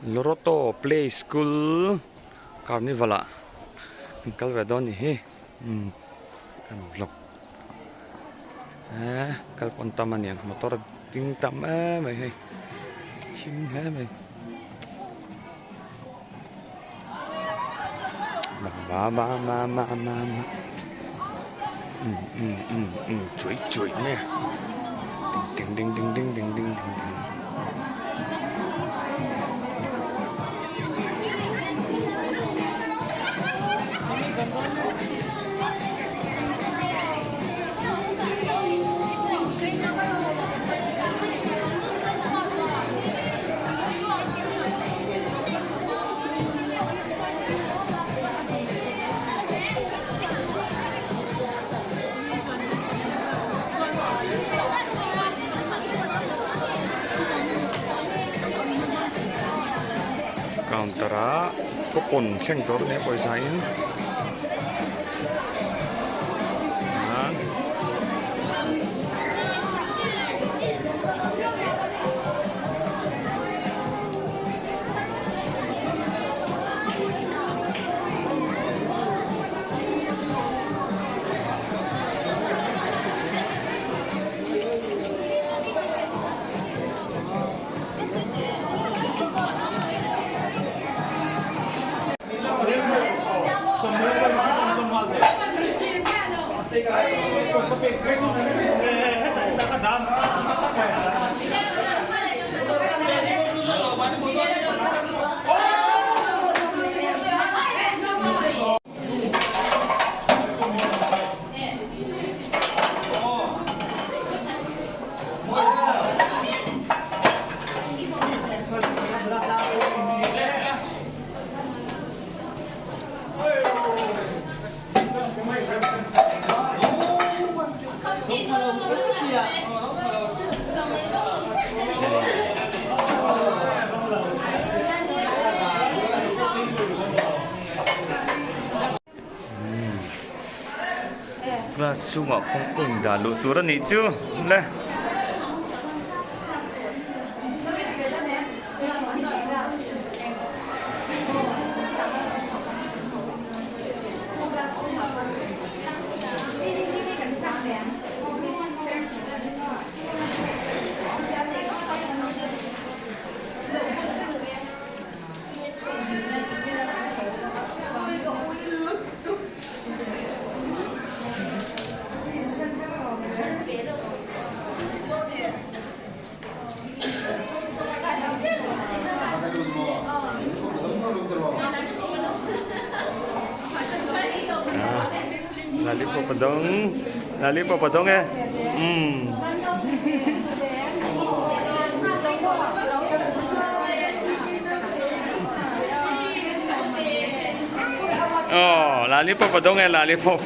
Loreto Play School Carnival ah kan kal ve dawn ni hi umm kan vlog eh kal pawn tam aniang motor ding tam em mai hei thim hle mai ba ba ba ba ba ba um um um um chuai chuai mai a ding ding ding ding ding ding ding ding. Counter ah coupon thleng tur ania pawisa in Class chhungah kawngka in dah luh tur a nih chu le. Lollipop a dawng lollipop a dawng e umm. Aw lollipop a dawng e lollipop.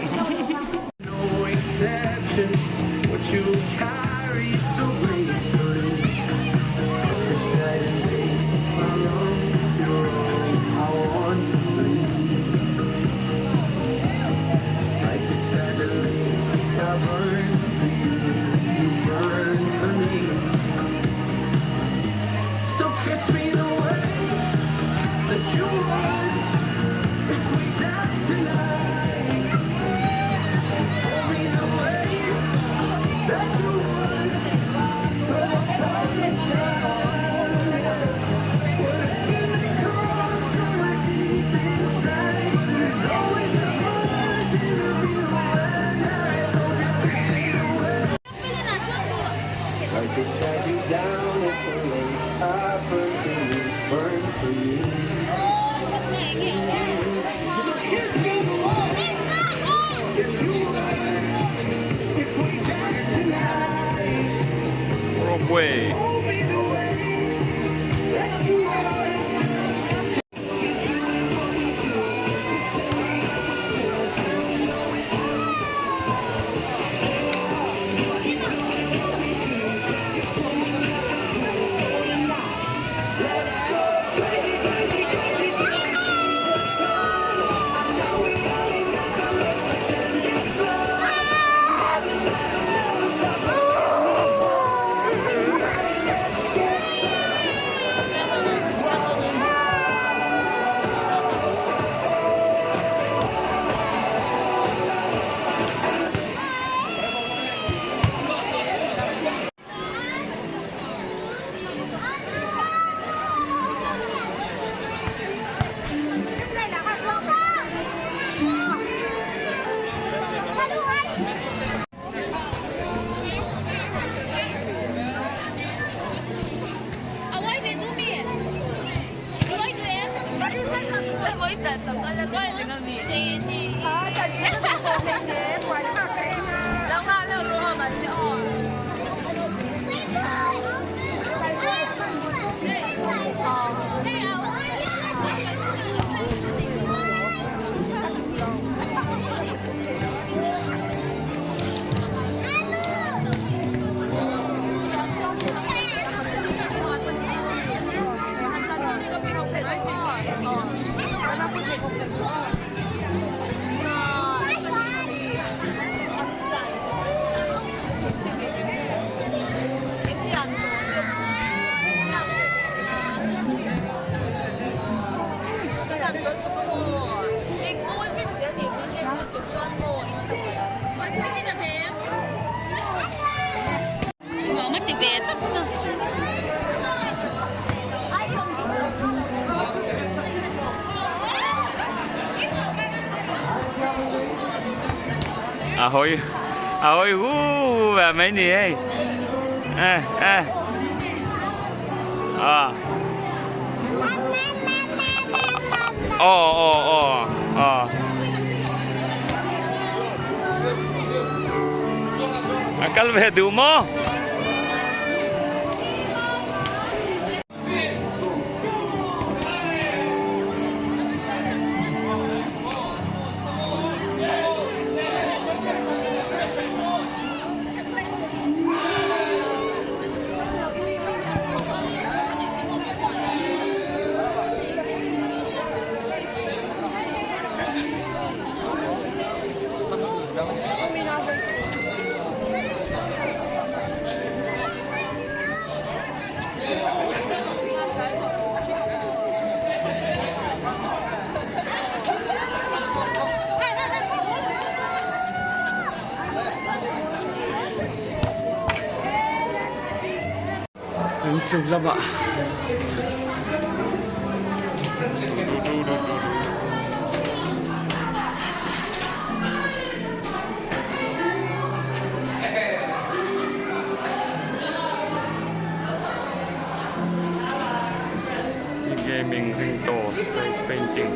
A hawi a hawi hu ve mai ni hei eh eh a aw aw aw aw a kal ve duh maw? An chung lamah Gaming ringtones face painting.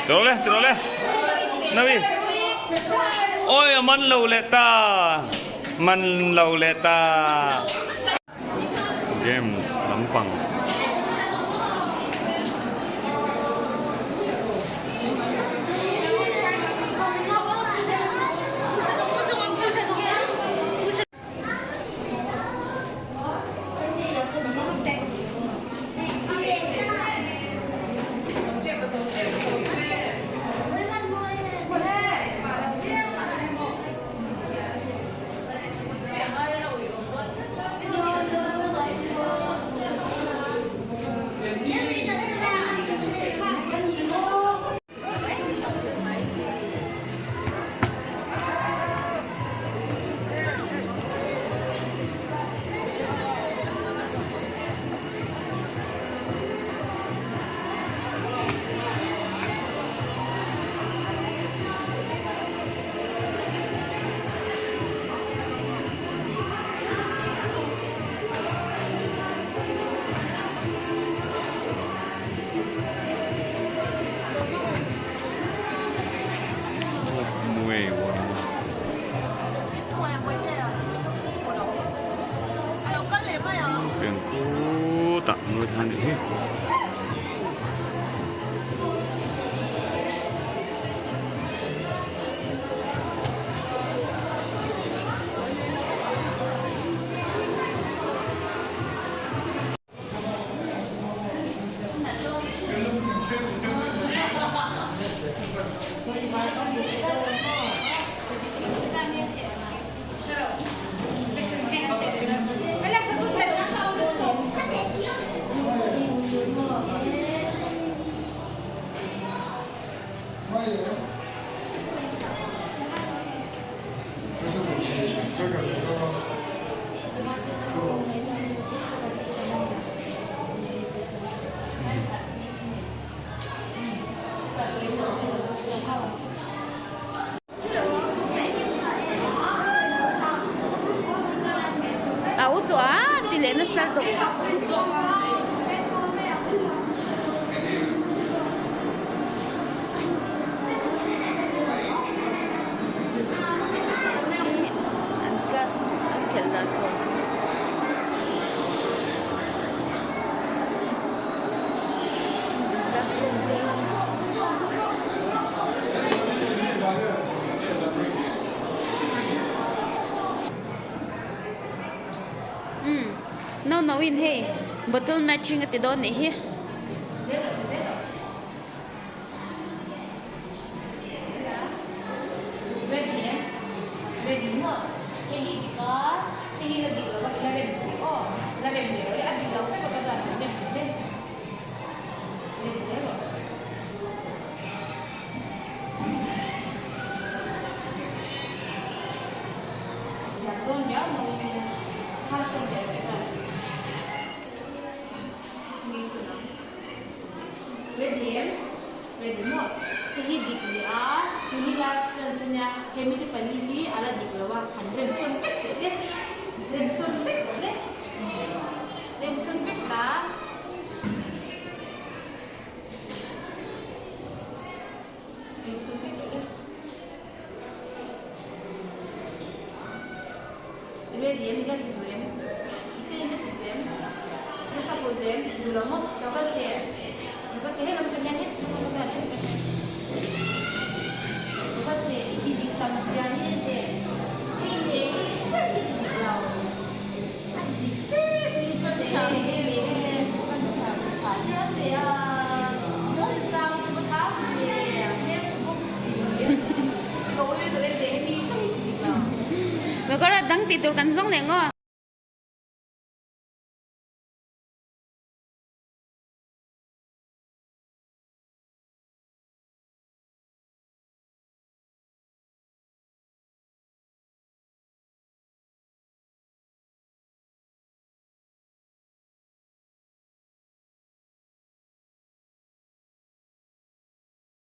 Tiraw le, tiraw le. Nawi. Oi, a man lo leh ta. Man lo leh ta. Games lampang. A u chu a ti leh nasa tawh. An class an khelh dan tur. Classroom te Umm no no in hei bottle matching a ti dawn nih hi. Dang tih tur kan zawng leh ngaw.